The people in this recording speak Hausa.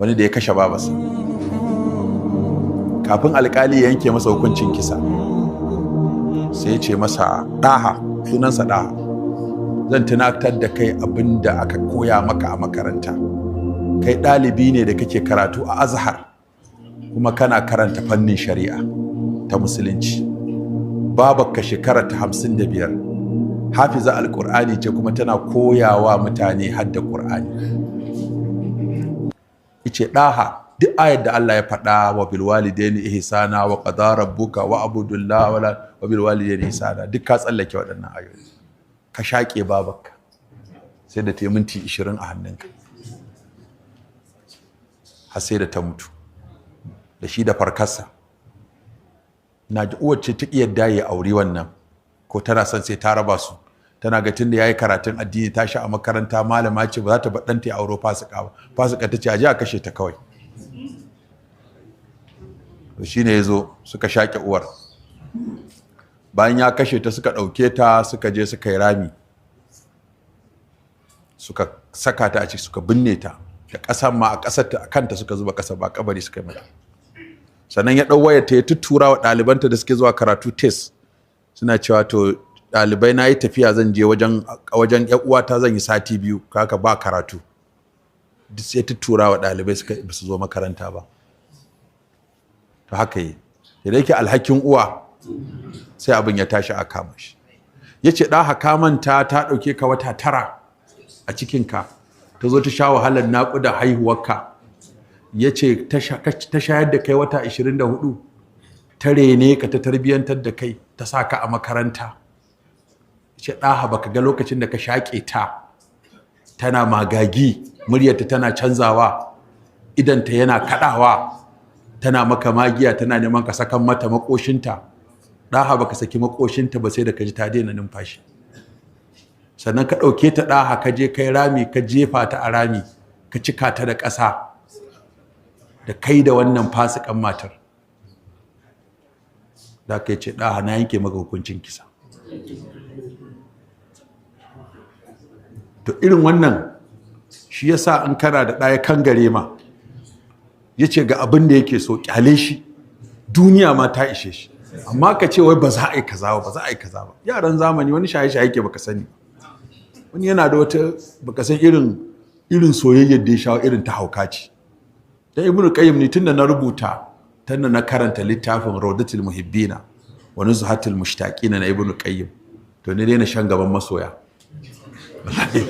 Wani da ya kashe babarsa, kafin alkali ya yanke masa hukuncin kisa, sai ya ce masa, "Ɗaha," sunansa Ɗaha, "zan tunatar da kai abin da aka koya maka a makaranta. Kai ɗalibi ne da kake karatu a Azhar, kuma kana karanta fannin shari'a ta Musulunci. Babarka shekara ta 55, hafiza Alƙur'ani ce, kuma tana koyawa mutane hadda Ƙur'ani." Ice, "Ɗaha, duk ayar da Allah ya faɗa wa bil walidaini ihsana, wa qada rabbuka wa abudullah wala wa bil walidaini ihsana, duk ka tsallake waɗannan ayoyi, ka shaƙe babarka sai da ta yi minti 20 a hannunka, har sai da ta mutu da shi da farkarsa." Na ji uwar ce ta ƙi yadda ya auri wannan, ko tana son sai ta raba su. Tana ga tunda yayi karatun addini, ta sha a makaranta, malama ce, ba za ta bar ɗanta ya auro fasika ba. Fasika ta ce a je a kashe ta kawai. To shine yazo suka shaƙe uwar. Bayan ya kashe ta, suka ɗauke ta, suka je suka yi rami, suka saka ta a ciki, suka binne ta da ƙasar ma a ƙasar ta, a kanta suka zuba ƙasa, ba kabari suka yi mata. Sannan ya ɗau wayar ta, ya tuttura wa ɗalibanta da suke zuwa karatu test, suna cewa, "To ɗalibai, na yi tafiya, zan je wajen ƴan uwata, zan yi sati 2, kaka ba karatu." Duk sai tuttura wa ɗalibai, suka ba su zo makaranta ba. To haka yi da yake alhakin uwa, sai abin ya tashi a kama shi. Ya ce, "Ɗa, ka manta ta ɗauke ka wata 9 a cikinka, ta zo ta sha wahalar naƙuda haihuwarka?" Ya ce, "Ta shayar da kai wata 24, ta rene ka, ta tarbiyyantar da kai, ta sa ka a makaranta." Ce, "Ɗaha, baka ga lokacin da ka shaƙe ta, tana magagi, muryarta tana canzawa, idanta yana kaɗawa, tana maka magiya, tana neman ka sakan mata makoshinta? Ɗaha, baka saki makoshinta ba sai da ka ji ta daina numfashi. Sannan ka ɗauke ta, ɗaha, ka je kai rami, ka jefa ta a rami, ka cika ta da ƙasa, da kai da wannan fasikan matar." Da ka ce, "Ɗaha, na yanke maka hukuncin kisa." To irin wannan shi yasa in kana da ɗaya kan gare ma, ya ce ga abin da yake so, kyale shi, duniya ma ta ishe shi. Amma ka ce wai ba za a yi kaza ba, ba za a yi kaza ba. Yaran zamani, wani shaye-shaye ke baka sani, wani yana da wata, baka san irin soyayyar da ya sha, irin ta hauka ce. Da Ibnu Qayyim ne, tunda na rubuta, tunda na karanta littafin Rawdatul Muhibbina wa Nuzhatul Mushtaqina na Ibnu Qayyim, to ni dai na shan gaban masoya. Wallahi.